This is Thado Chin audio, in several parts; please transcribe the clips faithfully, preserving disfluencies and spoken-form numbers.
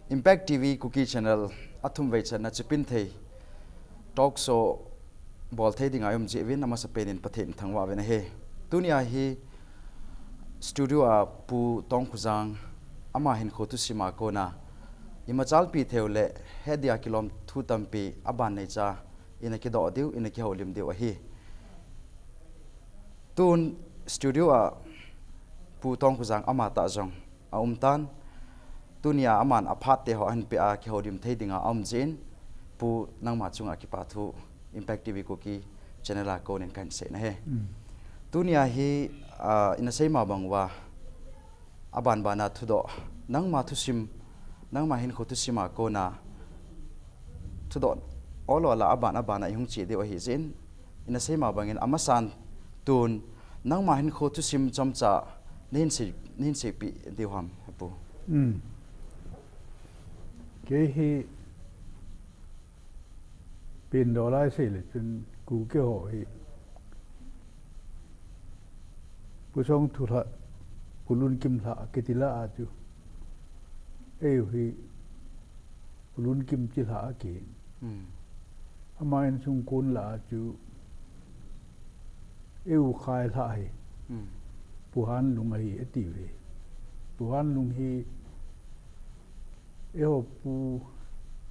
Impact T V Kuki Channel a thumvei channa Chipinthei talk show bol thei dinga i um jeh uvin amasa penin Pathen thangvah uvin ahi. Tunia hi studio a Pu Tongkhojang ama hinkho thusim a kona imachalpi thei u le het dia kilom thu tampi aban neicha ina kidoh diu, ina kihoulim diu ahi. Tun studio a Pu Tongkhojang ama tah jong a um tan. Tunia aman aphat te ho ahin pe a kihoulim thei dinga a um jeh in, Pu, nangma chunga kipa thu Impact T V Kuki Channel a konin kahin sei nahi. Tunia hi, ah, ina sei ma bang uva, aban bana thudoh, nangma thusim, nangma hinkho thusim a kona thudoh ol ol a aban abana i hung che diu ahi jeh in, ina sei ma bangin amasan tun nangma hinkho thusim chomcha nahin sei, nahin seipeh diu ham, Pu? Kei hi pindol a i sei le chun Kuki ho hi Pu Songthu lha, Pu Lunkim lha kiti lah a chu, eiho hi Pu Lunkim chi lha a kihi. Ama insung kon lah a chu eiho khai lha hi Pu Hanlung ahi ati uve. Pu Hanlung hi eiho pu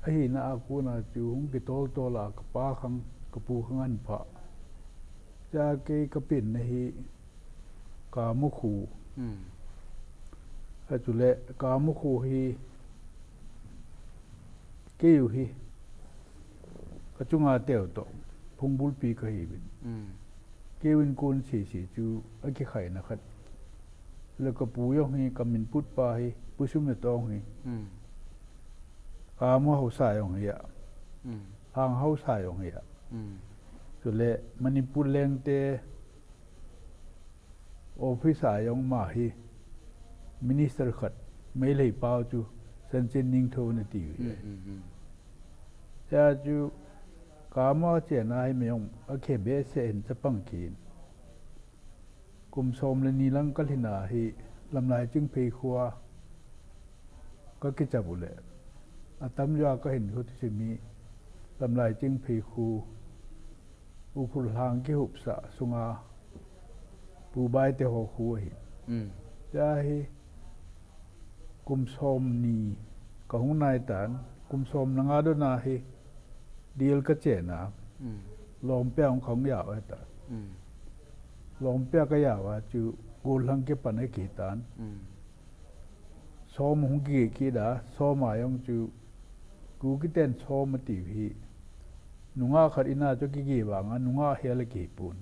ahina a kona chu hung kitol tol a kapa khang, kapu khang ahin phah. Chua kei kapenna hi Kamu kho. Achule Kamu kho hi keiho hi kachunga teu toh phungbulpi kahiuvin. Keiho in kon sese chu akikhaina khat. Le kapu jong hi kamin put pa hi Pu Sumnatong hi Kamu haosa jong hi a, Hang haosa jong hi a. Chule Manipur lengte office a jong ama hi minister khat Meitei pau chu Sanchin Ningthou ana tiu hi. Chua chu Kamu a chenna hi mi jong akhe behseh in chapang kit in. Kum som le ni lang kalhin a hi Lamlai Chingphei khoa kakichap u le, atamjo a kahinkho thusim hi Lamlai Chingphei kho, Ukhrul lhang kihupsah sunga Pu Baite ho kho ahi. Chua hi kum som ni kahung nai tan, kum som le nga dona hi Delhi kachen a, Longpia hung kahung jao ahitan. Longpia kajao a chu gollhang kipan akitan. Som hung kigeh kit a, som a jong chu Kukiten som atiu hi nungah khat in a chu akigeh vanga nungah hel akipon.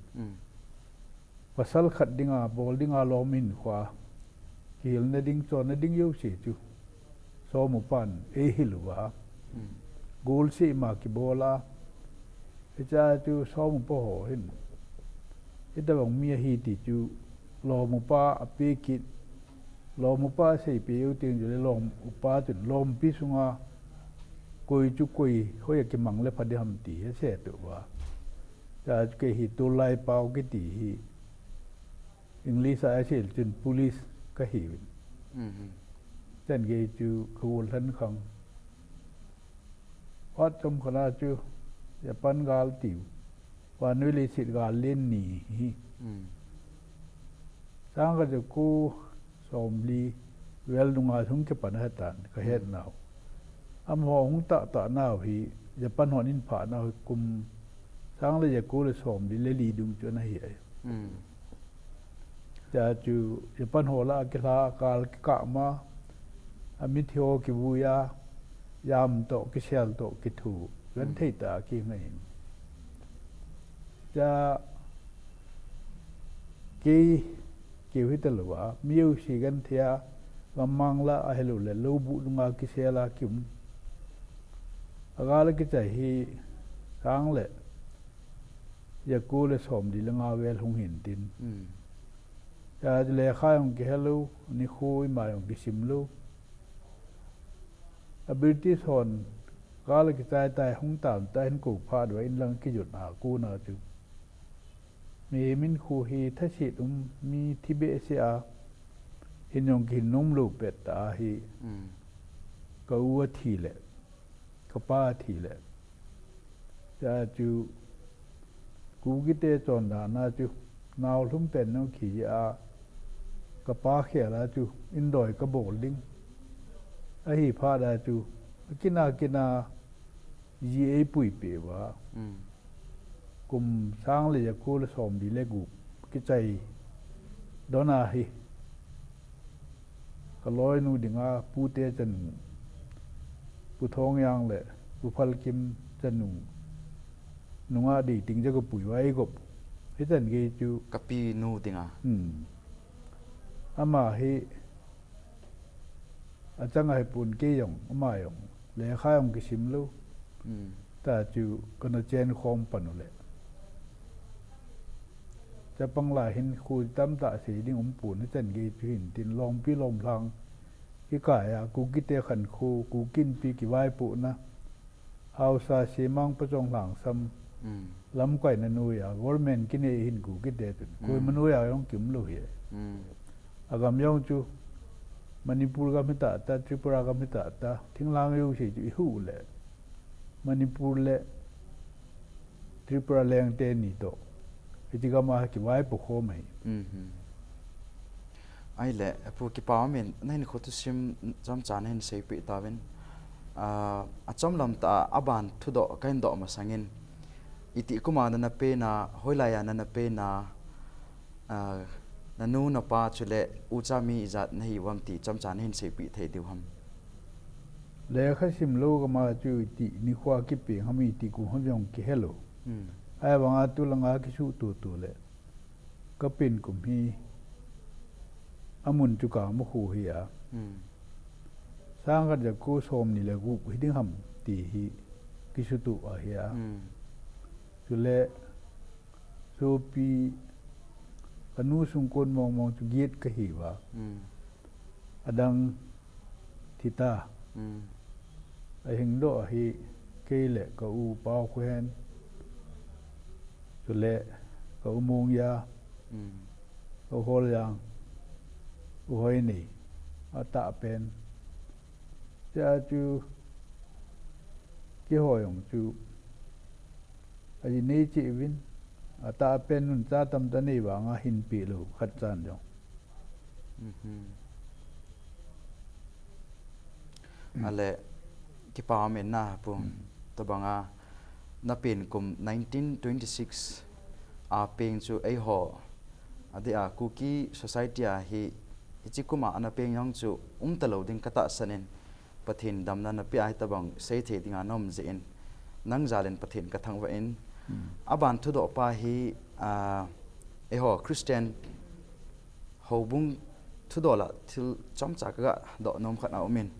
Pasal khat dinga bol dinga lom hinkhoa kihilna ding chonna ding jouse chu som upan eihil uva, golseh ma kibol a, hichea chu som upa ho hin hitobang mi ahi ti chu lom upa ape kit, lom upa aseipeh u teng chule lom upa chun lompi sunga koi chu koi hoiya kimang le pha ding ham ti aseitoh uva. Chua chu kei hi tullai pau kiti hi English a isei le chun police kahiuvin. Chan gei chu kagol lhan khang. Phat chomkhat a chu Japan gal tiu, vannoi leiset gal len ni hi, sangkhat jako somli vel nunga hung kipan ahitan kahetnau. Amaho hung tahtah nau hi, Japan hon ahin phat nau hi kum sang le jako le somli le li dung chu ana hi ahi. Chua chu Japan ho lah a kilha a kal kikah ma, amithi ho kivui a, jam toh kisel toh kithu genthei tah a kingai in. Chua kei, kei hitalou a mi jouse genthei a, gammang lah a ahiloule loubuh dunga kisel a kium, agal akichai hi sang le jako le somli le nga vel hung hintin, chua lekha jong kihelou, nikho ima jong kisimlou. A British hon gal akichai tai hung tam ta hin kou phat uva inlang kijot a kona chu mihem hinkho hi thaset um, mi thi behseh a, hin jong kihin nomlou pettah ahi. ka u athi le, ka pa athi le. Tia chu, Kukite chondana chu, nao lhum pen nong khi a, ka pa khel a chu, indoi ka bol ding. Ahi phat a chu, akina kina, ji ei pui pe va. Kum sang le ja ko le som di le gu kichai dona hi. Ka loi nu dinga pute chanu, Pu Thong Yang le Pu Phal Kim chanu, nunga di ting ja ka pui vai gop. Hi chan gei chu. Ka pi nu dinga. Hmm. Ama hi, achanga hi pun kei jong, ama jong. Lekha jong kisim lou. Hmm. Ta chu kana chen khom pan u le. Chapang la hin khu tam ta sei ding um pun chan gei chu hin tin lompi lomlhang. Hi kai a, Kukite khan khu, Kuki Inpi kivaipohna. Hausa Simang Pachong Lhangsam. Hmm. Lamkai na nuia, government kine hin Kukite chun. Hmm. Koima nuia jong kim lou hi. Hmm. Agam jong chu, Manipur gam hi ta ta, Tripura gam hi ta ta, thinglhang jouse chu i hu le. Manipur le Tripura leng te ni to. Hiti gam a kivaipo khom ahi. Mhm. Ahile, Pu kipa umin, na hin kho thusim chomcha na hin seipeh tauvin. Ah, achom lam tah a, aban thudoh, ka hin doh masangin. Iti kum a na na pen a, hoilai a na na pen a, ah, na nu na pa chule ucha mi ijat na hi uvam ti chomcha na hin seipeh thei diu ham. Lekha sim lou gam a chu iti nikho a kipeng ham iti kum ham jong kihe lou. Hmm. Ahivang a tu lang a kisuh tutu le. Ka pen kum hi amun chu ka mu khu hi a. Hmm. Sang khat ja ko som ni le gup hi ding ham ti hi kisuh tu ahi a. Hmm. Chule sopi ka nu sung kon mong mong chu giet ka hi va. Hmm. Adang thi ta. Hmm. Ahing doh ahi kei le ka u Pau Khohen. Chule ka u Mung Ya. Hmm. Ka u Hol Yang. U Hoi Nei. Atah pen. Tia chu kihoi jong chu. Aji nei cheh uvin. Atah pen nun cha tam ta nei vang a hin pe lou khat chan jong. Mhm. Ale, kipa umin na Pu. Hmm. Tabang a, na pen kum nineteen twenty-six a peng chu eiho, adeh a Kuki society a hi, hichi kum a ana peng jong chu um ta lou ding ka tahsan in, Pathen damna na pe a hitabang sei thei dinga na um jeh in, nang jal in Pathen ka thangvah in, hmm, aban thudoh pa hi, ah, eiho Christian houbung thudol a thil chomcha ka ga doh nom khat a um in,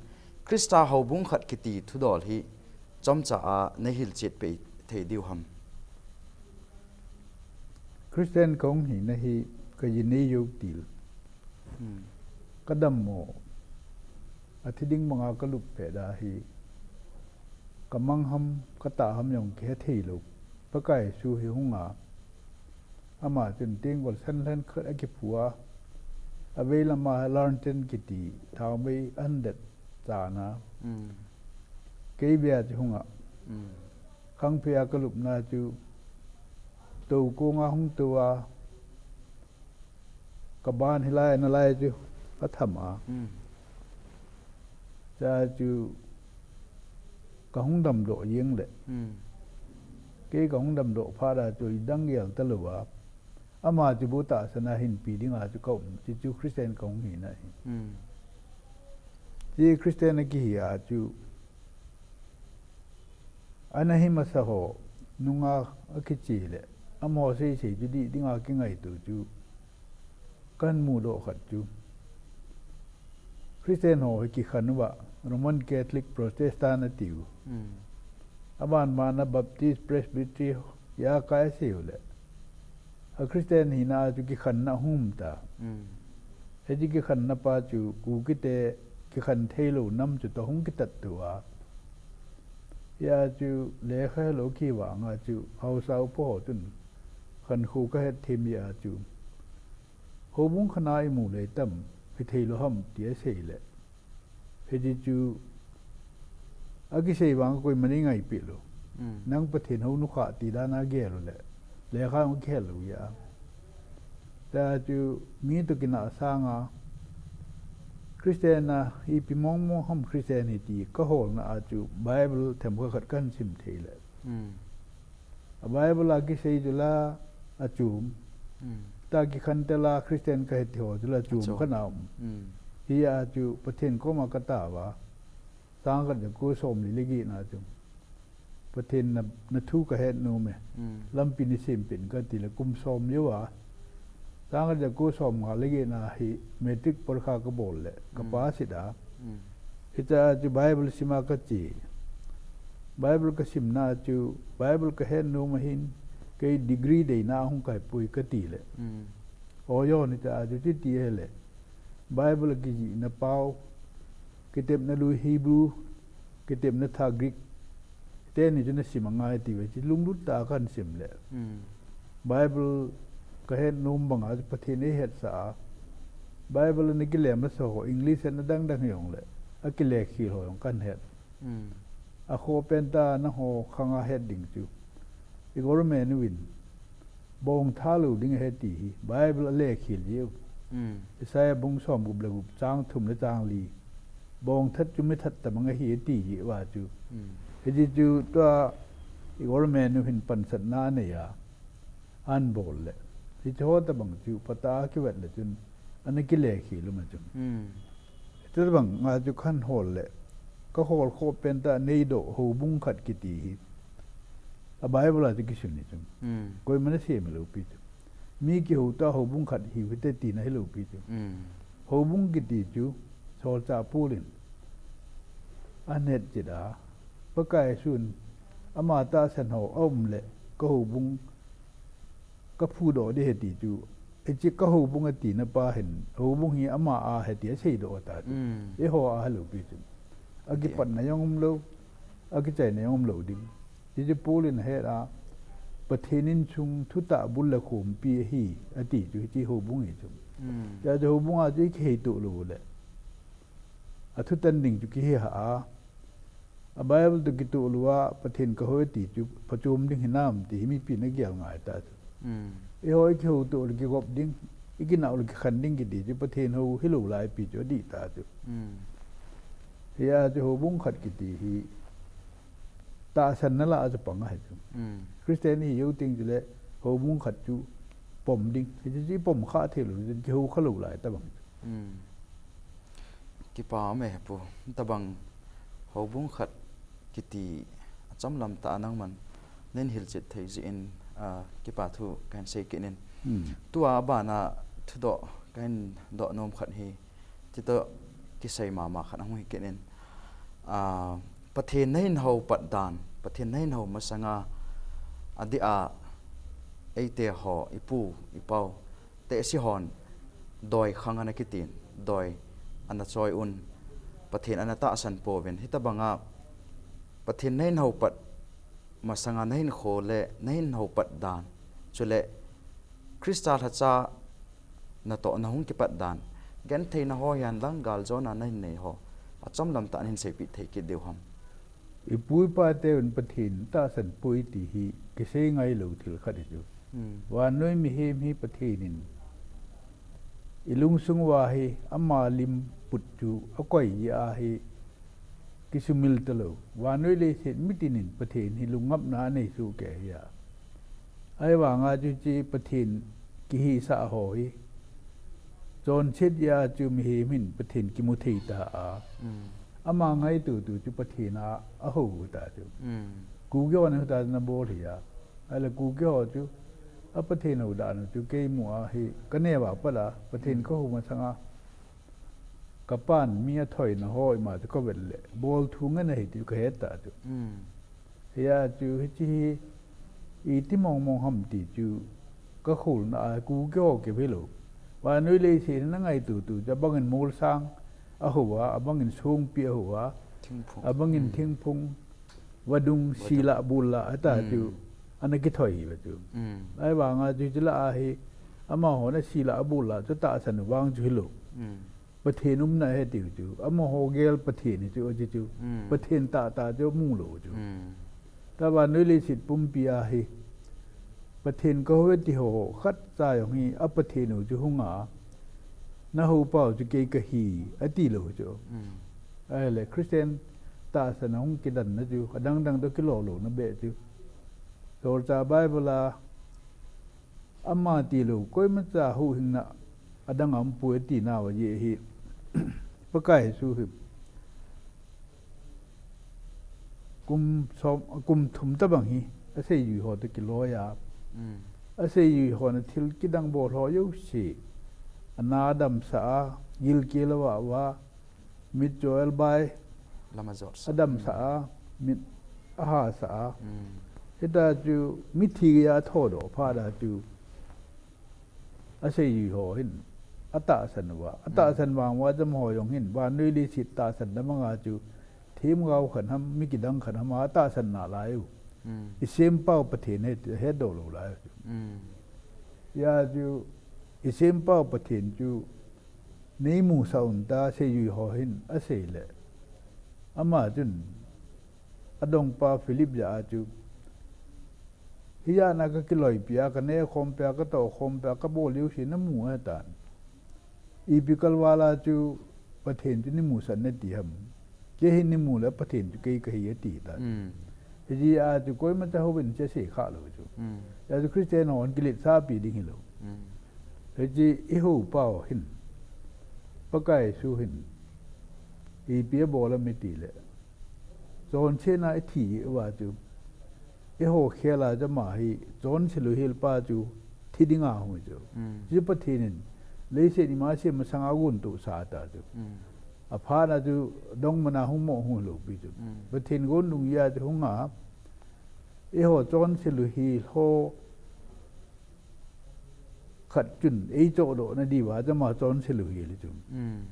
Christa houbung khat kiti thudol hi chomcha a na hilchet peh thei diu ham. Christian ka hung hina hi ka ji nei jou til. Hmm. Ka dammo. Athi ding banga ka lup peh da hi. Ka mang ham, ka tah ham jong kihe thei lou. Pakai Jesu hi hung a. Ama chun tenggol sen lhen khat a kiphu a. Avei lam a lantern kiti, thaomei ahin det chan a. Hmm. Kei bia chu hung a. Hmm. Khangphe a ka lupna chu tou kong a hung tou a. Ka ban hilai nalai chu ka tham a. Hmm. Cha chu ka hung damdoh jeng le. Hmm. Kei ka hung damdoh phat a chu i dang gel ta lou a. Ama chu bu tahsan a hin pe ding a chu ka um. Chu chu Christian ka hung hina hi. Hmm. Chu Christian a kihi a chu. Ana hi masa ho, nunga a kiche le, amaho sei sei chu dih dinga kingaito chu, kan mudoh khat chu. Christian ho hi kikhen uva, Roman Catholic, Protestant atiu. Hmm. Aban ban a Baptist, Presbytery, ya kai sei u le. A Christian hina chu kikhenna hung um ta. Hmm. Hiche kikhenna pa chu Kukite kikhen thei lou nam chu toh hung kitat tou a. Hia chu lekha helou kivang a chu Haosa upa ho chun khankho ka het them hia chu. Houbung khat a imu lei tam, hithei lou ham ti asei le. Hiche chu Akisei vang koima nei ngaipeh lou. Nang Pathen hou nukhah ti dan a gel u le, lekha jong kihel lou a. Tia chu mi toh kinah sanga Christian a ipi mong mong ham Christian hi ti kaholna a chu Bible themkhat khat kahin sim thei le. A Bible a kisei chu la achom. Tia kikhen tela Christian kahi ti ho chu la achom khat a um. Hia chu Pathen koma katao a. Sangkhat le ko somli le get na chu Pathen na, nathu kahet nom e. Lampi nei sempeh in kati le kum som jou a. Sangkhat le ko somnga le get na hi matric porikha kabol le kapass hita. Hitia chu Bible sim a kache. Bible kasimna chu Bible kahet nom ahin kei degree deina hung kahi poi kati le. O jo ni ta chu ti ti hele. Bible kijihna pao, kitepna lui Hebrew, kitepna tha Greek. Teni chu nasim angai ti ve, chi lunglut tah a kahin sim le. Bible kahet nom banga Pathen eihetsah a. Bible ana kile masa ho, English ana dang dang jong le. Akile khel ho jong kahin het. Akhoh pen tah a nangho khanga het ding chu. I government uvin. Bongtha lou ding ahi ti hi Bible a lekhel jeh u. Isaiah bung somgup le gup chang thum le chang li. Bongthat chu mithat tabang ahi ati jeh uva chu. Hiti chu tua i government u hin pansatna anei a. An bol le. Hiche ho tabang chu phatah a kivet le chun ana kilekhel um a chun. Hitabang a chu kahin hol le. Kahol khoh pen tah a neidoh houbung khat kiti hi. A Bible a chu kisun hi chu. Koima nasem hilou pi chu. Mi kihou tah a houbung khat hiu hite tina hilou pi chu. Houbung kiti chu solchah Paul in ahin hetchet a. Pakai Jesun ama tahsan ho aum le ka houbung kaphudoh ding ahi ti chu. Hiche ka houbung atina pa hin, houbung hi ama a ahi ti aseidoh ta chu. Eiho a hilou pi chu. Akipatna jong umlou, akichaina jong umlou ding. Hiche Paul in ahet a, Pathen insung thutah bul le khompi ahi, ati chu hiche houbung hi chu. Hiche houbung a chu ikiheitoh lou le. Athutan ding chu kihe ha a. A Bible toh kitoh lou a Pathen kahou ti chu phachom ding hinam ti hi mipin agel ngai ta chu. Eiho ikihoutoh le kigop ding, ikinah le kikhen ding kiti chu Pathen hou hilou laipi chu adih ta chu. Hia chu houbung khat kiti hi tahsanna lah a chu pang ahi chu. Christian ihi jou teng chule houbung khat chu pom ding. Hichu chu ipom kha theilou, kihou khalou lai tabang chu. Kipa ume pu, tabang houbung khat kiti achomlam tah a nangman nahin hilchet thei jeh in, kipa thu kahin sei kit in. Tua abana thudoh kahin doh nom khat hi, chutoh kisei mama khat ahung hi kit in. Pathen nahin hou pat dan, Pathen nahin hou masanga, adeh a eite ho, ipu, ipau, tehse hon, doi khang ana kitin, doi ana choi un, Pathen ana tahsan pouvin, hitabanga Pathen nahin hou pat masanga nahin kho le, nahin hou pat dan, chule Christa lhacha natoh nahung kipat dan, gentheina ho hihen lang galjona nahin nei ho, achomlam tah a nahin seipeh thei kit diu ham? Ipu ipa teuvin Pathen tahsan poi ti hi kisei ngailou thil khat hi chu. Vannoi mihem hi Pathen in ilungsung uva hi ama lim put chu akoi jeh a hi kisumil talou. Vannoi leiset mitin in Pathen hi lungngapna anei sohkei ahi a. Ahivanga chu hiche Pathen kihisah ho hi chonset jeh a chu mihem hin Pathen kimu thei ta a. Ama ngaito tu chu Pathen a ahou ta chu. Kuki ho nahiu ta nabol hi a. Ahile Kuki ho chu a Pathen hou dan u chu keimu a hi kaneo a pat a Pathen kahou masanga kapan mi athoina ho ima chu kavet le bol thu ngen ahi ti kahet ta chu. Hia chu hiche hi iti mong mong ham ti chu kakholna a Kuki ho keu hilou. Vannoi leiset hi nangaito tu chu abangin molsang ahou a, abangin songpi ahou a, abangin thingphung, vadung, sila, bulla ata chu ana kithoi hiuve chu. Ahivanga chu hiche lah a hi amahon asila abulla chu tahsan u vang chu hilou. Pathen umna ahe tiu chu. Amaho gel Pathen hi chu, achi chu. Pathen tahtah chu amu lou chu. Tavannoi leiset pumpi a hi Pathen kahou e ti ho khatcha jong hi a Pathen u chu hunga, nahoupa u chu kei kahi, ati lou chu. Ahile Christian tahsan a hung kidanna chu, adang dang toh kilou louna beh chu. Solchah Bible a, ama tilou, koimacha huhhingna adang a umpoi ati nauva jeh hi, Pakai Jesu hi kum som, kum thum tobang hi aseijui ho toh kiloi a, aseijui hon thil kidang bol ho jouse, ana adamsah a, gilkel avah uva, mit chu elbai, adamsah a, mit ahasah a. Hita chu mithi geiya athodoh phat a chu, aseijui ho hin atahsan uva, atahsan vang uva chu amaho jong hin vannoi leiset tahsan na banga chu, themgao khat ham, mi kidang khat ham a atahsan nalai u. Isempau Pathen ahi ti ahetdoh lou lai u chu. Hijeh a chu, isempau Pathen chu neimusah un tia seijui ho hin aseile, ama chun adongpa Philip jah a chu, hijat a kakiloipi a, kanehkhompi a, katohkhompi a, kabol jouse namu ahitan, ipi kalval a chu Pathen chu neimusah nati ham? Kei hin neimu le Pathen chu kei kahi, ati tan. Hijeh a chu koimacha houin hiche asei khah lou chu. Hijeh a chu Christian hon kiletsahpi ding hilou. Hiche ihoupa u hin, Pakai Jesu hin ipi abol ham itile, chonsetna ithi uva chu, eiho khel a chu ama hi chonse louhel pa chu thi dinga hung chu. Hichu Pathen in leiset ima asem masanga agontohsah ta chu. Aphat a chu dongmana hung mo hung lou pi chu. Pathen gondung jeh a chu hunga, eiho chonse louhel ho khat chun eichohdoh nadiuva chu ama chonse louhel chu.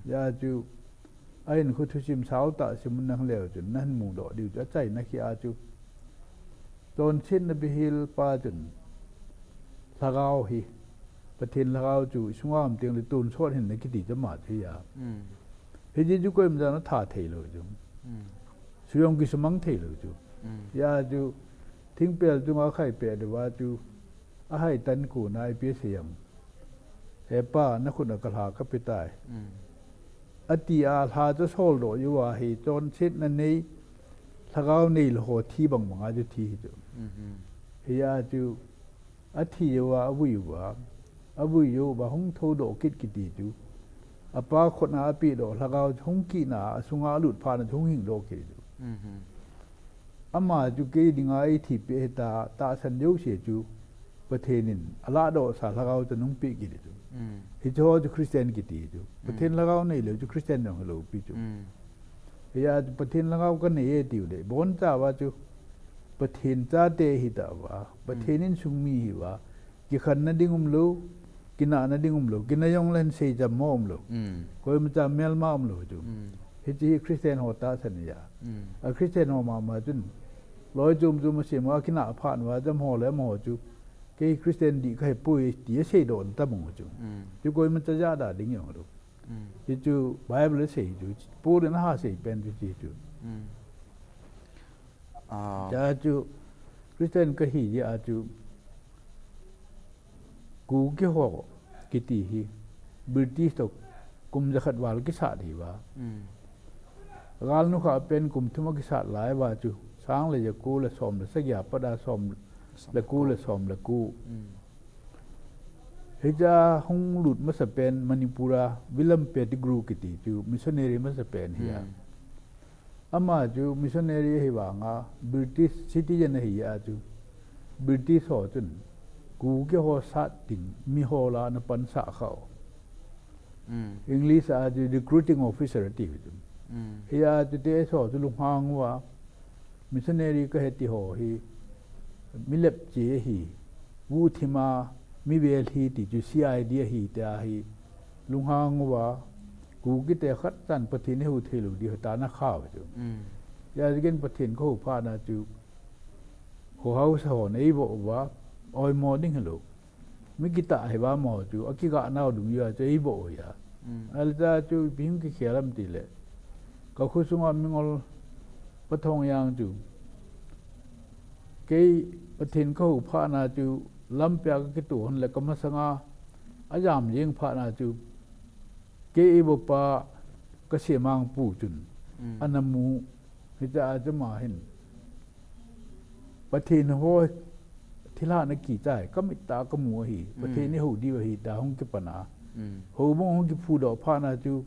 Hijeh a chu, ahinkho thusim saotah sim un nang leu chun nahin mudoh diu chu, achaina khi a chu, chonsetna beihel pa chun lhagao hi, Pathen lhagao chu isunga um tengle tonsot hinna kiti chu ama chu ahi a. Hiche chu koimacha atha theilou chu. Su jong kisumang theilou chu. Hijeh a chu, thingpel chunga akhai pet uva chu, ahaitan kona ipi asei ham? He Pa, nakhut a kalha kapetai, ati a lha chu asoldoh uva hi chonsetna nei, lhagao neilou ho thi bang banga chu thi hi chu. Hijeh a chu, athi jouva, avui uva, avui jouva hung thoudoh kit kiti chu, apa khut a apehdoh lhagao chu hung kihna a, asunga alut phat a chu hung hingdoh kit chu. Ama chu kei dinga eithipeh ahita, tahsan jouse chu Pathen in alahdohsa lhagao chu ahung peh kit chu. Hicheho chu Christian kiti chu. Pathen lhagao neilou chu Christian jong hilou pi chu. Hijeh a chu Pathen lhagao kanei e tiu le, ibonchauva chu Pathen chate ahitauva, Pathen insung mi ahiuva, kikhenna ding umlou, kinahna ding umlou, kinah jongle hin seicham mo umlou. Koimacha melma umlou chu. Hiche hi Christian ho tahsan ahi a. A Christian ho mama chun, loi chom chom asem a kinah phat uva chu amaho le amaho chu, kei Christian dih kahipoi ti aseidoh tabang u chu. Chu koimacha jahda ding jong lou. Hichu Bible asei chu, Paul in aha sei pen chu hiche chu. Hijeh a chu, Christian kahi jeh a chu, Kuki ho kiti hi British toh kum jakhat val kisat hiuva, galnukhah pen kum thum akisat lai uva chu, sang le jako le som le sagi a pat a som le ko le som le ko. Hichea hung lut masapen Manipur a William Pettigrew kiti chu missionary masapen ahi a. Ama chu missionary ahi vanga British citizen ahi a chu, British ho chun Kuki ho sat ding miho la ana pansah khau. English a chu recruiting officer ati chu. Hia chu te so chu lunghang uva, missionary kahi ti ho hi milepche ahi, guhthima mivel ahi ti chu C I D ahi tia hi lunghang uva, Kukite khatchan Pathen ihou theilou ding hita ana khau chu. Hia chu ken Pathen kahou phat na chu, kho haosa hon eivoh uva, oimo ding hilou. Mi kitah ahi uva amaho chu, akigah nau dungjui a chu eivoh u hia. Alta chu ipi hung kikhel ham tile, ka kho sunga Mingol Pathong Yang chu, kei Pathen ka hou phat na chu, lampi a ka kitoh hon le ka masanga a jam jeng phat na chu, kei eibopa ka semang pu chun ana mu, hitia chu ama hin Pathen ho thilha na kichai, ka mit a ka mu ahi, Pathen i hou diu ahi tia hung kipan a. Houbung hung kiphudoh phat na chu,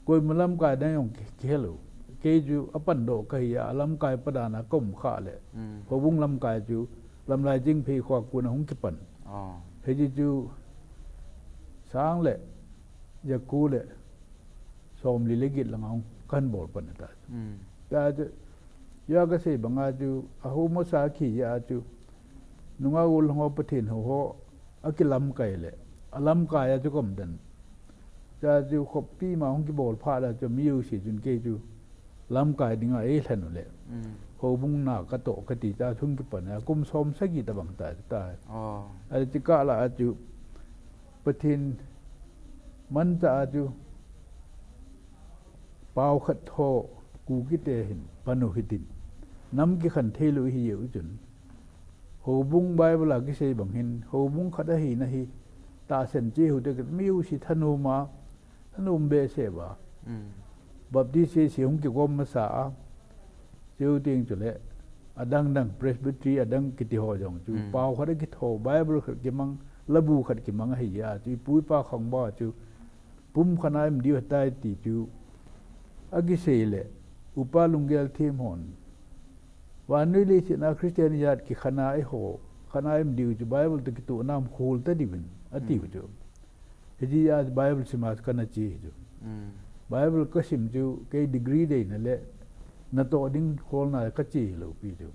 koima lamkai dang jong ki, kihe lou. Kei chu apandoh ka hi a, lamkai pa dan a ka um kha le. Houbung lamkai chu, Lamlai Chingphei kho a kon a hung kipan. Hiche chu, sang le, ja ko le, somli le get lang a hung kan bol pan ta. Tia chu, ja ka sei bang a chu, a hou masa khi ja chu, nungah gollhang ho Pathen hou ho, a kilamkai le, a lamkai a chu ka um den. Tia chu khopi ma hung kibol phat a chu mi jouse chun kei chu lamkai dinga eilhen u le. Houbung na ka toh ka ti tia chu hung kipan a kum som sagi tabang ta ta. Ahi chu kah la a chu Pathen manchah a chu pao khat tho Kuki te hin pan u hitin. Nam kikhen thei lou ihi jeh u chun. Houbung Bible a kisei bang hin, houbung khat ahina hi, tahsan cheh u te kit, mi jouse thanom a, thanom behseh uva. Baptist C C hung kikom masa a, cheu teng chule, adang dang, Presbytery adang kiti ho jong chu, pao khat akitho, Bible khat kimang, labu khat kimang ahi a, chu ipu ipa khang ba chu, pumkhat a um diu ahitai ti chu, akisei le, Upa Lunggel Thim hon, vannoi leiset a Christian jat kikhen a eiho, khen a um diu chu Bible toh kitoh nam khol ta diuvin, ati u chu. Hiche a Bible sim a kana che hi chu. Bible ka sim chu, kei degree deina le, natoh ding kholna ka che lou pi chu.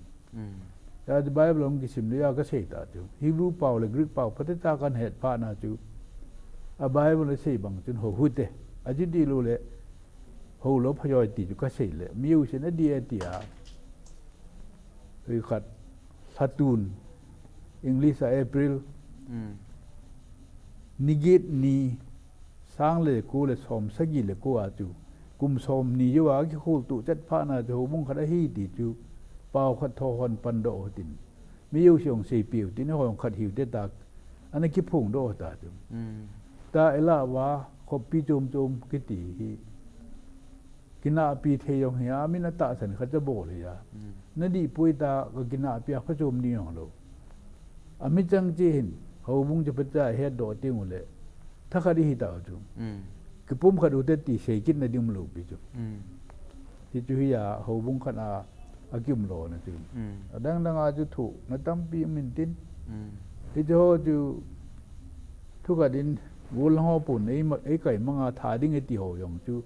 Tia chu Bible hung kisim le a ka sei ta chu. Hebrew pao le Greek pao phatecha kan het phat na chu. A Bible a sei bang chun hou hite. Aji di lou le hou lou pha joi ti chu ka sei le. Mi jousen adi e ti a. Hoi khat. Lhatun. English a April. Ni get ni Sang le ko le som sagi le ko a chu, kum som ni jou a kikhol tuh chet phat na chu houbung khat ahi ti chu, pao khat tho hon pandoh u hitin. Mi jouse hung seipeh u hitin, eiho jong khat hiu te ta, ana kiphongdoh u ta chu. Ta elah uva, khopi chom chom kiti hi. Kinahpi thei jong hi a, min atahsan khat cha bol hi a. Nadih poi ta, ka kinahpi a phachom ni jong lou. Amichang cheh hin, houbung chu phatecha hetdoh teng u le, thakhat ihi tau chu. Kipumkhat u te ti sei kit na ding um lou pi chu. Hichu hi a, houbung khat a, akium lona chu. Adang dang a chu thohna tampi um intin. Hichu ho chu, thukhat in, gollhang ho pon, ei ma, ei kai manga tha ding e ti ho jong chu.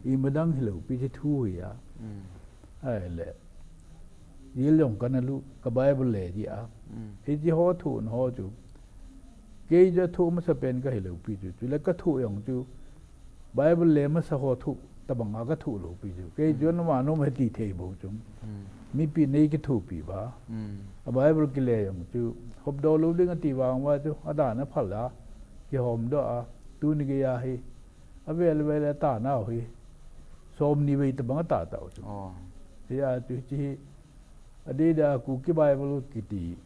Ima dang hilou pi chu thu hi a. Ahile. Jil jong kana lut, ka Bible le ji a. Hiche ho thohna ho chu. Kei chu athoh masapen kahi lou pi chu. Chule kathoh jong chu. Bible le masa ho thoh tabang a kathoh lou pi chu. Kei chu ana ma nom he ti thei bou chu. Mipi nei kithopi uva. A Bible kile jong chu. Hopdoh lou ding ati vang uva chu. Adan aphal a. Kihomdoh a. Tuni gei a hi. Avel vel a ta nau hi. Som ni vei tabang ata tau chu. Hia chu hiche hi. Adida Kuki Bible kiti.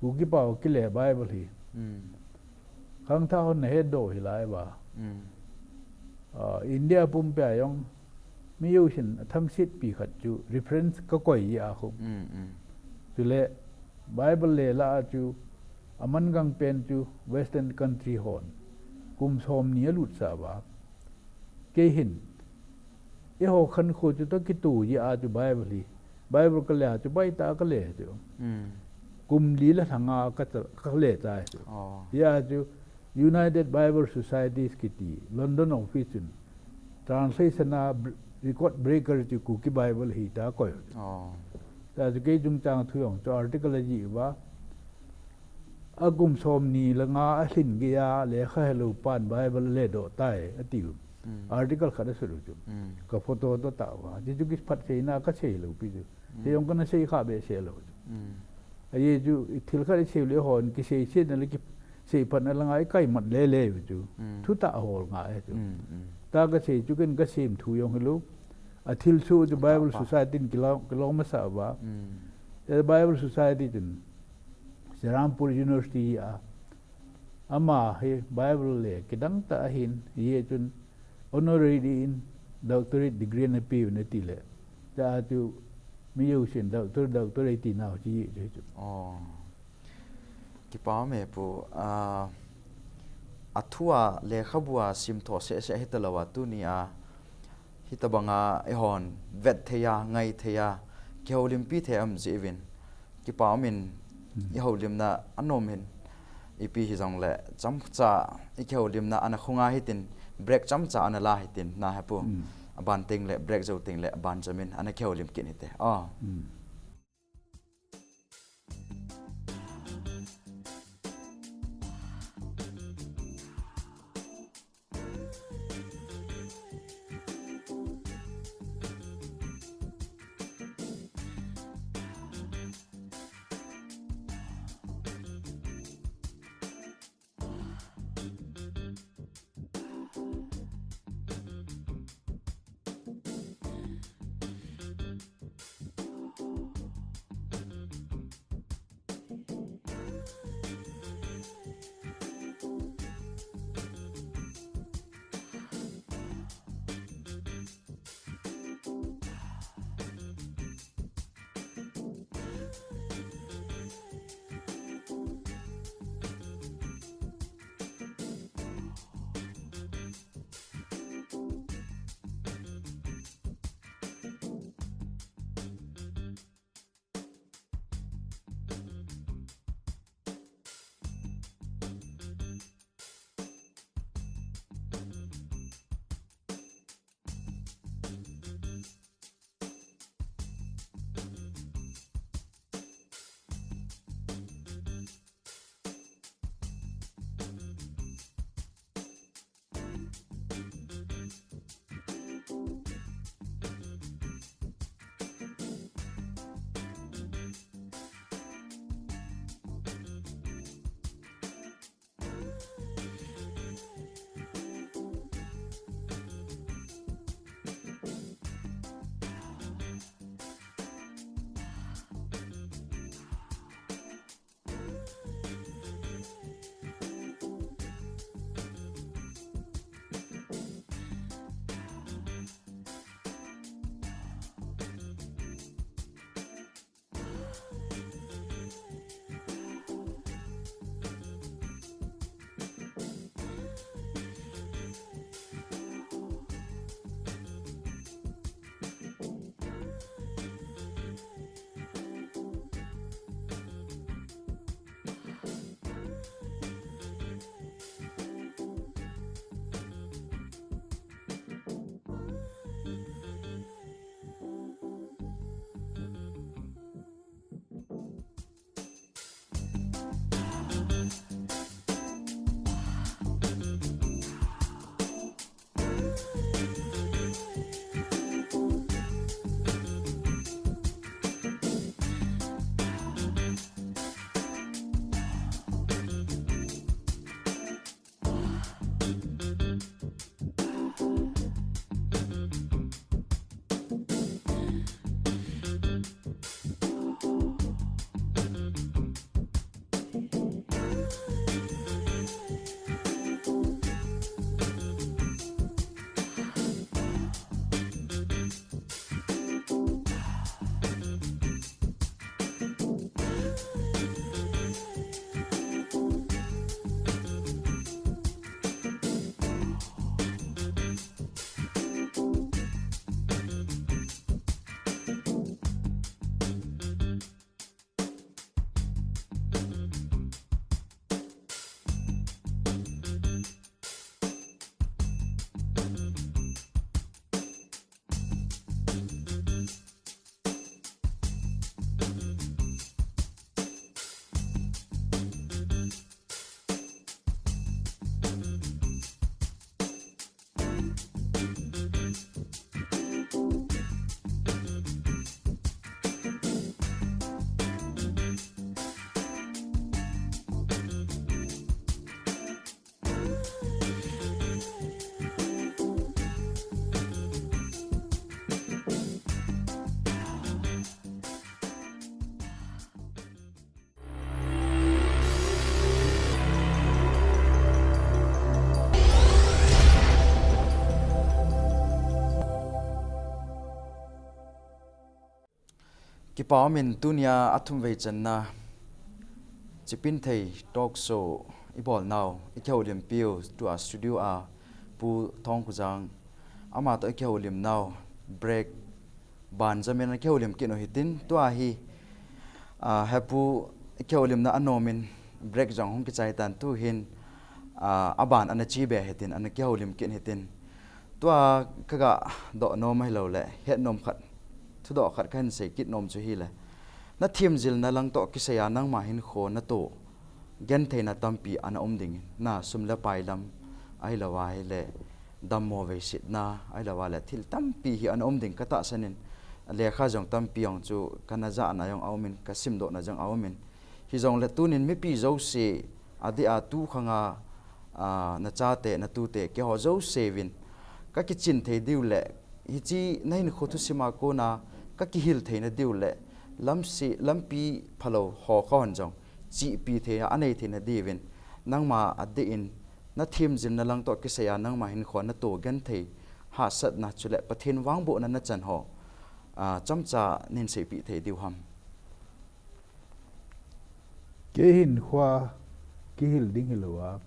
Kuki pao kile Bible hi. Khangthah hon na hetdoh hi lai uva. Ah, India pumpi a jong. Mi jousen athangsetpi khat chu. Reference kakoi ji a khu. Chule Bible le lah a chu. Aman gang pen chu Western country hon. Kum som ni alutsah uva. Kei hin. Eiho khankho chu toh kitoh ji a chu Bible hi. Bible kale a chu baitah a kale chu. Kum li le lhanga ka, kale chai chu. Hia chu United Bible Societies kiti London office chun. Translation a br-, record breaker chu Kuki Bible hi tia koi chu. Tia chu kei chungchang thu jong chu article ajih uva. Akum som ni le nga alhin gei a lekha helou pan Bible aledoh tai, ati u. Article khat asut u chu. Ka photo toh tah uva. Hichu kiphattheina kasei lou pi chu. Hiche jong kana sei kha behseh lou chu. Ajeh chu, thil khat isei u le hon, kiseisetna le ki, seiphat na langa i kaimat lele u chu. Thutah hol ngai chu. Ta kasei chu ken kasem thu jong hilou. A thilsoh chu Bible Society in kilong, kilong masa uva. Bible Society chun Serampore University a, ama hi Bible le kidang tah ahin, hijeh chun honorary in doctorate degree ana pe u ahi tile. Tua chu mi jousen doctor, doctor ati nau chu hijeh chu. Kipa um e pu, a, a thu a lekhabu a simthoh sehseh hitalou a tunia, hitobanga eihon vet thei a, ngai thei a, kihoulimpi thei um jeh uvin. Kipa um in, ihoulimna anom in, ipi hijongle, chomcha, ikihoulimna ana khunga hitin, break chomcha ana la hitin, na he pu. Aban tengle, break jou tengle, aban chom in, ana kihoulim kit hite. Paomin tunia athum vei channa Chipin Thei talk show i bol nau, i kihoulimpiu tua studio a Pu Thongkhojang, ama toh i kihoulim nau break ban jamin a kihoulim kit u hitin, tua hi, a, Hepu i kihoulimna anomin break jong hung kichai tan tu hin, a, aban ana chi be hitin, ana kihoulim kit hitin. Tua ka ga doh nom ahilou le, het nom khat, thudoh khat ka hin sei kit nom chu hi le. Na themjilna lang toh kisei a nangma hinkho na to gentheina tampi ana um ding, na sum le pai lam ahilou a hile, dammo veisitna ahilou a le, thil tampi hi ana um ding ka tahsan in, lekha jong tampi jong chu ka na jahna jong a um in, ka simdohna jong a um in, hijongle tunin mipi jouse, adeh a tu khanga, a, na chate, na tute, keiho jouse vin ka kichin thei diu le, hiche na hinkho thusim a kona ka kihil theina diu le, lamse, lampi phalou ho kha hon jong chihpi thei a, anei theina diuvin, nangma adeh in, na themjilna lang toh kisei a nangma hinkho na to genthei hahsatna chule Pathen vangbohna na chan ho, a, chomcha nin seipeh thei diu ham? Kei hinkho kihil ding hilou a,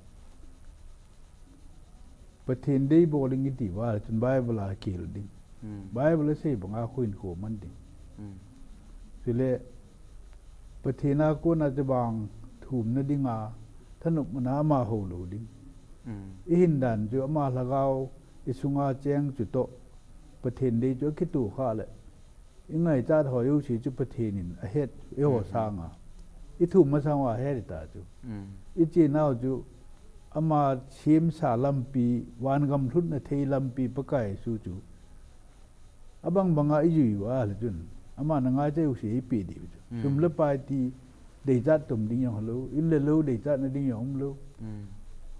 Pathen dei bol ding i ti uva chun Bible a kihil ding. Hmm. Bible a sei banga khu hinkho man ding. Hmm. Chule Pathen a kona chubang thumna dinga thanopna ama hou lou ding. Hmm. I hin dan chu ama lhagao i sunga cheng chu toh Pathen dei chu akitoh kha le, i ngaichat ho jouse chu Pathen in ahet, eiho Hmm. sanga. I thum masang uva ahet ta chu. Hmm. I chenau chu ama semsa lampi, vangam lhutna thei lampi Pakai Jesu chu abang banga i jui uva le chun, ama na ngaichat jouse eipeh diu chu. Hmm. Sum le pai ti deichat tum ding jong lou, in le lou deichatna ding jong um lou. Hmm.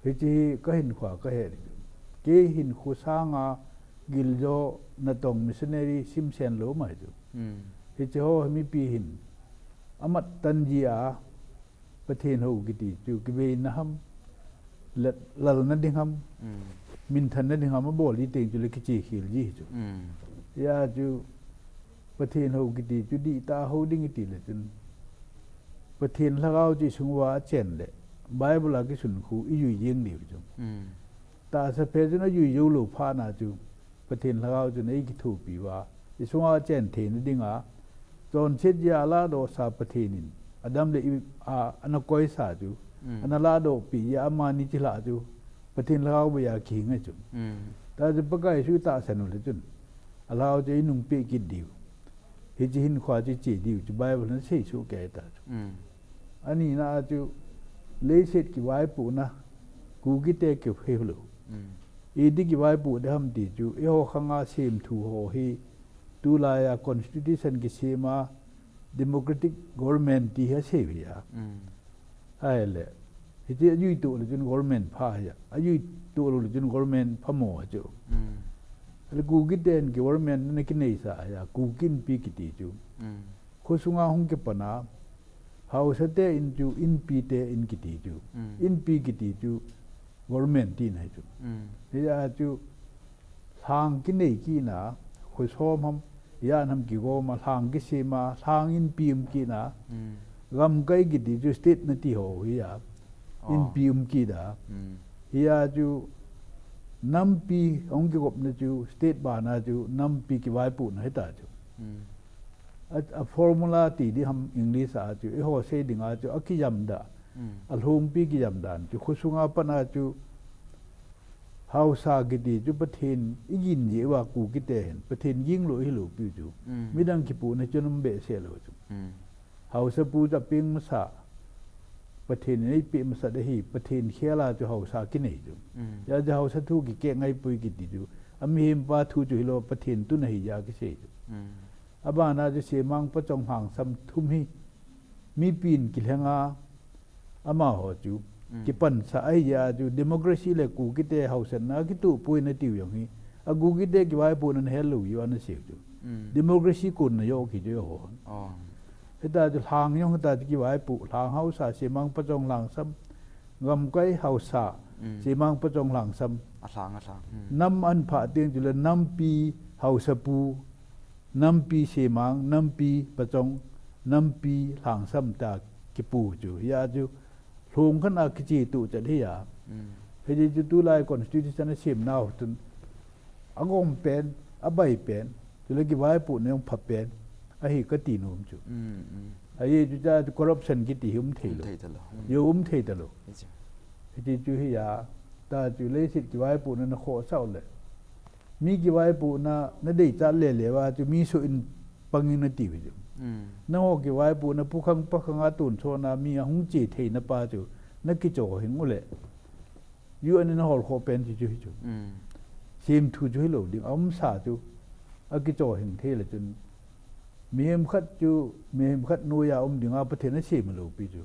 Hiche hi ka hinkho a ka het chu. Kei hinkho sanga giljo natong missionary simsen lou mai chu. Hmm. Hiche ho mipi hin amat tan ji a, Pathen hou kiti chu kiveina ham, la-, lalna ding ham, Mm. minthanna ding ham abol ji teng chule kiche khel ji chu. Mm. Hijeh a chu Pathen hou kiti chu dihtah a hou ding i ti le chun, Pathen lhagao chu i sung uva achen le, Bible a kisun khu i jui jeng diu chu. Mm. Tahsa phe chun ajui jou lou phat na chu, Pathen lhagao chun eikithopi uva, i sunga achen theina dinga, chonset jeh a alahdohsa Pathen in, Adam le Eve a, ana koisa chu, Mm. ana lahdohpi jeh a amani chilhah chu, Pathen lhagao bou a kihing ahi chu. Mm. Tua chu Pakai Jesu i tahsan u le chun, alhagao chu einung peh kit diu. Hiche hinkho a chu che diu chu Bible in asei soh kei ta chu. Mm. Ani na a chu leiset kivaipohna, Kukite kihei lou. Mm. Iti kivaipoh ding ham ti chu, eiho khanga semthu ho hi, tulai a constitution kisem a, democratic government ti hi asei u ahi. Mm. Ahile, hiche ajui toh le chun government pha ahi, ajui toh lou le chun government phamo ahi chu. Mm. Ahile Kukiten government ana kineisa ahi, Kuki Inpi kiti chu. Mm. Khosunga hung kipan a, haosa te in chu, Inpi te in kiti chu. Mm. Inpi kiti chu, government tina ahi chu. Mm. Hijeh a chu, lhang kinei kit na, khosom ham, jan ham kigom a, lhang kisem a, lhang inpi um kit na, Mm. gamkai kiti chu state nati ho hi a, Oh. inpi um kit a. Mm. Hijeh a chu, nampi hung kigopna chu, state bana chu, nampi kivaipohna hita chu. Mm. A, a formula ti ding ham English a chu, eiho sei dinga chu, akijam dan. Mm. Alhungpi kijam dan chu, khosunga pat na chu, haosa kiti chu Pathen igin jeh uva Kukite hin, Pathen ging lou hilou pi chu. Mm. Midang kipuhna chun um behseh lou chu. Mm. Haosapu chu apeng masa, Pathen in eipeh masat ahi, Pathen khel a chu haosa kinei chu. Mm. Hijeh a chu haosa thu kikeh ngai poi kiti chu, amihem pa thu chu hilou, Pathen tun ahi jeh a kisei chu. Mm. Abana chu Semang Pachong Lhangsam thum hi, mipin kilhenga, amaho chu, Mm. kipansah ahi jeh a chu, democracy le Kukite haosatna kitoh poi nati u jong hi, a Kukite kivaipohna nahel lou u ana sei chu. Mm. Democracy kon najoh kit chu eiho. Oh. Hita chu lhang jong hita chu kivaipoh, lhang haosa, Semang Pachong Lhangsam, gamkai haosa, Mm. Semang Pachong Lhangsam. Alhang, alhang. Mm. Nam ahin phah teng chule nampi haosapu, Nampi Semang, Nampi Pachong, Nampi Lhangsam ta kipu chu. Hia chu lhung khan a kichi tu chat hi a. Hiti chu tulai constitution a sem nau tun a gom pen, a bai pen, chule kivaipu na jong pha pen, ahi ka ti nom chu. Ahi chu cha chu corruption kiti hi um thei lo. Yo um thei ta lo. Hiti chu hi a, ta chu leiset kivaipu na na kho sau le. Mi kivaipu na, na dei cha le le va chu mi so in pangin na ti vi chu. Na ho kivaipu na pu khang pa khang a tun so na mi a hung che thei na pa chu, na kicho hing u le. U N in a hol kho pen chu chu hi chu. Sem thu chu hi lo ding, a um sa chu, a kicho hing thei le chun. Mihem khat chu, mihem khat noiya um dinga Pathen a sem lo pi chu.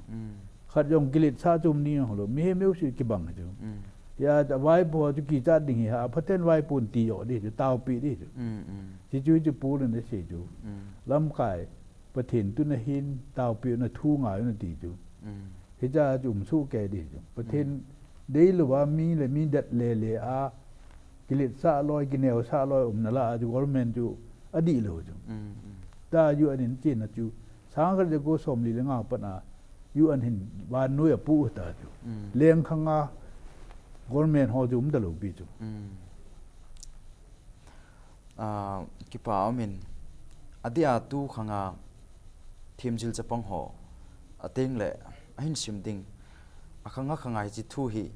Khat jong kilet sa chu um ni jong lo, mihem eu si kibang chu. Ya, a vaipo chu kicha ding hi ha, Pathen vaipo ti yo di chu, tao pi di chu. Chi chu chu pu le na si chu. Lamkai, Pathen tu na hin, tao pi na thu ngai na ti chu. Hicha chu um su ke di chu. Pathen dei lo va mi le mi dat le le a, kilet sa loi, kineo sa loi, um na la a chu government chu a di lo chu. Ta U N in chin na chu. Sang khat le ko som li le nga pat na, U N hin van noi a pu ta chu. Leng khang a, government ho chu um ta lo pi chu. A, kipa aumin, a dia tu khanga themjil chapang ho, a teng le, a hin sim ding, a khanga khanga hi chi thu hi,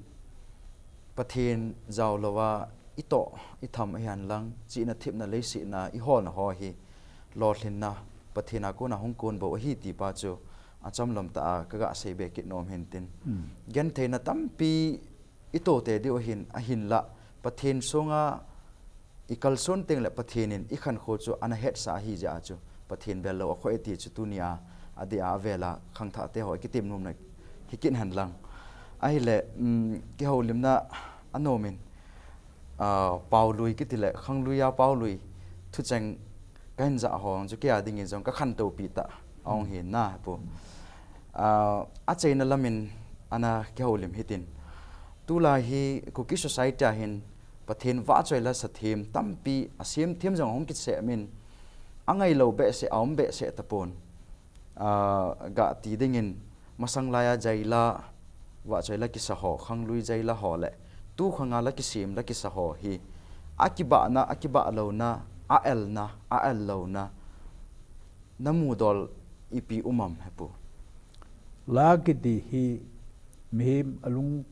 Pathen jao lo va, i to, i tham a hian lang, chi na thip na lei si na, i hol na ho hi, lo thlin na, Pathen a ko na hung kon bo a hi ti pa chu, a cham lam ta a, ka ga sei be kit nom hin tin. Gen thei na tampi, I tote diu ahin, ahinlah Pathen sunga i kalson teng le Pathen in i khankho chu ana hetsa ahi jeh a chu Pathen bel lou a khoh e ti chu tunia, adia avela khangthah te ho i kitem nom na hi kin hen lang. Ahile, um, kihoulimna anom in, ah, paolui kiti le, khanglui a paolui thucheng kahin ja ho chu kei a dingin jong ka khantou pi ta ahung hin na pu. Ah, acheina lamin ana kihoulim hitin. Tulai hi Kuki society a hin Pathen vahchoi la sa them tampi a sem them jong ahung kisem in a ngailou behseh, a um behseh tapon. Ah, ga ti dingin masang laia jaila vahchoi la kisa ho, khanglui jaila ho le tu khanga la kisem la kisa ho hi a kibahna, a kibah louna, a elna, a el louna, na mudol ipi um am hepu? La kiti hi mihem alung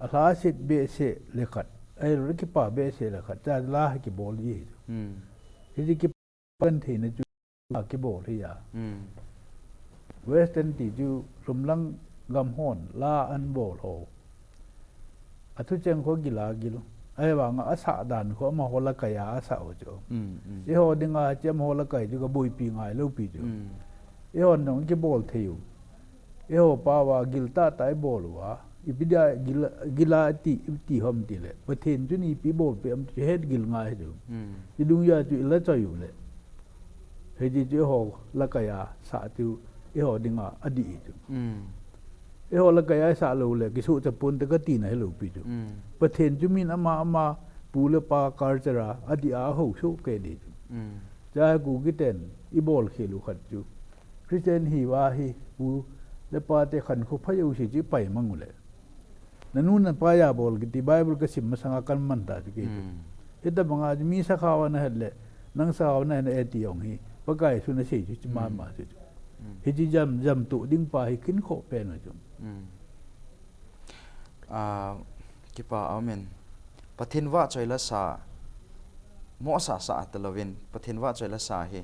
alhasit behseh le khat, ahilou le kipa behseh le khat, cha la hi kibol ji hi. Hmm. Hiti kipan theina chu la kibol hi a. Hmm. Western ti chu lhumlang gam hon la an bol ho. A thucheng kho gila gil. Ahivanga a sah dan kho amaho lakai a, a sah u chu. Mm, mm. Eiho dinga chi amaho lakai chu ka boipi ngai lou pi chu. Mm. Eihon jong kibol thei u. Eiho pao a gil tahtah i bol uva. Ipi dia gil, gila ti, ti hom ti le. Pathen chun ipi bolpeh am ti het gil ngai chu. Mm. Chi dungjui a chu i la choi u le. Hiti chu eiho lakai a sah chu eiho dinga adih chu. Mm. Eiho lakai a sah lou le, kisuh chapon te ka tina hilou pi chu. Mm. Pathen chu min ama ama pu le pa culture a, adih a ahou soh kei di chu. Mm. Cha Kuki ten i bol khel u khat chu. Christian hiuva hi pu le pa te khankho phajou si chu i pai mang u le. Na nu na pa a bol kiti Bible ka sim masanga kan man ta chu kei chu. Hmm. Hitabanga chu mi sakhao na het le, nang sakhao na het na e ti jong hi, Pakai chu na sei chu chi ma ma chu. Hmm. Hichi jam, jam tu ding pa hi kin kho pen ma chu. Hmm. Ah, kipa amen. Pathen vahchoi la sa, mo sa sa ta louvin, Pathen vahchoi la sa hi.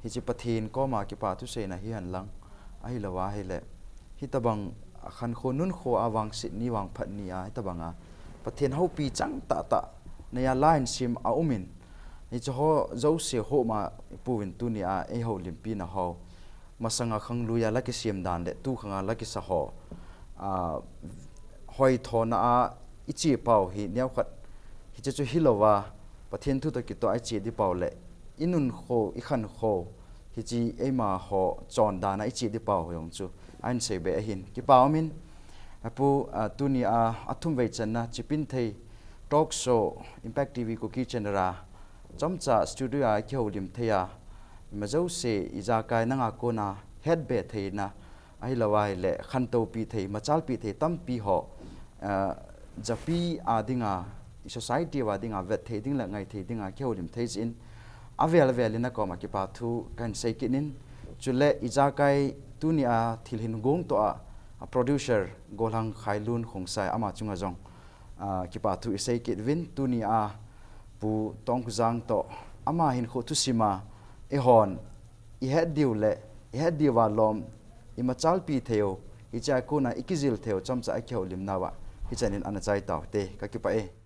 Hichi Pathen koma kipa thuseina hi hen lang, ahilou va hile. Hitabang a khankho nunkho a vangset ni vangphat ni a, hitabanga Pathen houpi chang tahtah, neiya la in sim a um in, hichi ho jouse ho ma pu in tunia, ei houlimpi na ho. Masanga khangluia la kisem dan le, tu khanga la kisa ho. Ah, hoithona a i che pau hi, neokhat, hichi chu hilou va, Pathen thu toh kitoh a i che di pau le, i nunkho, i khankho, hichi eima ho chondana i che di pau ho jong chu, ahin sei be ahin. Kipa umin, apu, ah, tunia, athum vei channa, Chipinthei Talk Show, Impact T V Kuki Channel a, Chomcha studio a kihoulim thei a, ima jouse ijakai nanga kona hetbe theina, ahilou ahile khantou pi thei, machal pi thei tampi ho, uh, japi a dinga, i society a dinga vet thei ding le ngai thei dinga kihoulim thei jin, avel vel in akoma kipa thu kahin sei kit in, chule ijakai tuni a thil hin gong to a, a producer Golhang Khailun Khongsai ama chunga jong, uh, kipa thu isei kit uvin, tuni a Pu Tongkhu Jang to ama hinkho thusim a, eihon ihet diu le ihet diu va lom, imachal pi thei u, hichea kona ikijil thei u chomcha a kihoulim nauva, hichan in ana chai tau te, kakipah e.